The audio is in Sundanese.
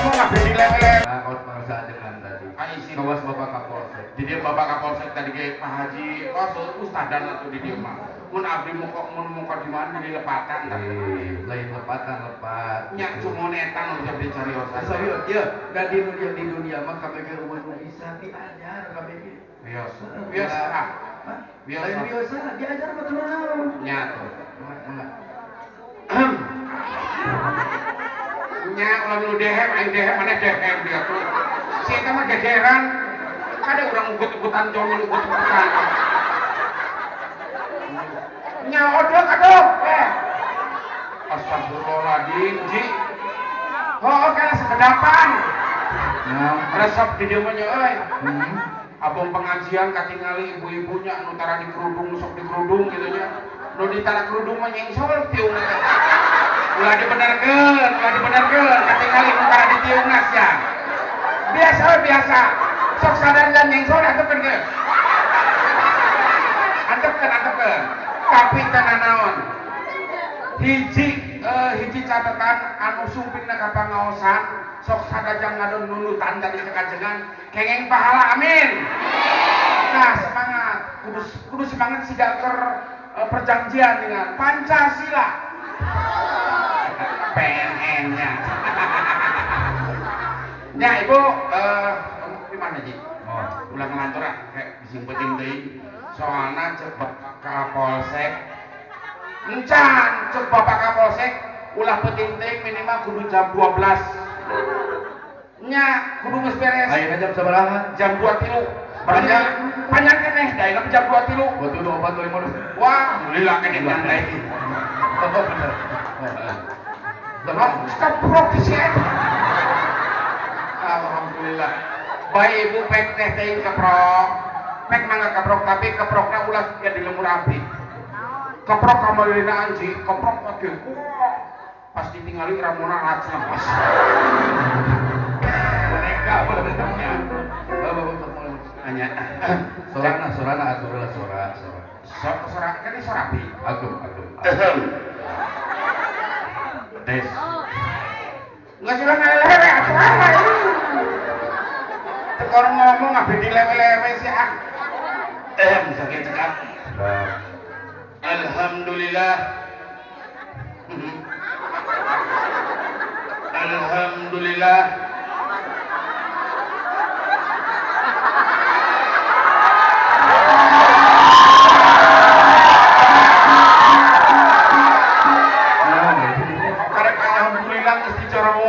ngomong kabeh dilewe-lewe. Nah, kaos bangsa dengan tadi. Ah, isin. Kawas Bapak Kapolsek. Di dia Bapak Kapolsek tadi ke Pak Haji kos ustadan atuh di dieu mah. Mun abdi muka mun muka di mana di lepatan tah. Eh, lain lepatan lepat. Nya cumonetan nu abdi cariosan. Serius, ya, dan di dunia mah KBG euweuh nu bisa diajar KBG. Bios. Bios ah. Hah? Biasa. Lain biasa, diajar mah terus naon. Nya tuh. Mangga. Nya ulah nu dehem aing dehem mana dehem dia tuh. Si eta mah gegeran. Kada urang ugut-ugutan jomin ugut-ugutan. Nya odok aduh. Eh. Astagfirullahaladzim, Ji. Oh, kana sekedapan. Nah, Resep di dieu mah nya euy. Abong pengajian katingali ibu-ibunya nu tara di kerudung, nu sok di kerudung gitu nya. Nu di tara kerudung mah nyengsol tiungna teh. Ulah dibenerkeun, ulah dibenerkeun, katingali nu tara ditiungna sia. Biasa we biasa. Sok sadar dan nyengsol antepkeun ke. Antepkeun, antepkeun. Tapi teu nanaon. Hiji hiji catatan anu sumpingna ka pangaosan sok sadajang ngadon nundutan tadi kekajengan kengeng pahala, amin. Nah, semangat, kudu kudu semangat siga keur perjanjian dengan Pancasila PNN nya. Nya ibu di mana Ji? Oh. Ulah ngelantur ah, kayak bising penting teuing. Soalna cek Bapak Kapolsek encan, cek Bapak Kapolsek ulah penting teuing, minimal kudu jam 12 nya kudu geus beres. Ayeuna jam sabaraha? Jam 2 tilu. Panjang panjang keneh da ayeuna jam 2 tilu. Betul, dua empat, dua lima. Wah, alhamdulillah keneh nyantai. Oh, bener. Oh, keprok di sini. Alhamdulillah. Baik ibu pek teh teuing keprok. Pek mangga keprok, tapi keprokna ulah siga di lemur api. Keprok kamalina anji, keprok lagi. Wah, pasti tingali ramona racun lemes. Boneka, boneka. Oh, Bapak sok mulai. Hanya Sorana, sorana atuh lah, sora, sora. Sok sora kan sorapi. Agem, agem. Tes. Nggak sudah ngelewe atuh ah. Tekor ngomong ngabe dilewe-lewe sih ah. Sakit cekap. Nah, Alhamdulillah. Alhamdulillah. Nah, Karek alhamdulillah geus dicorowong.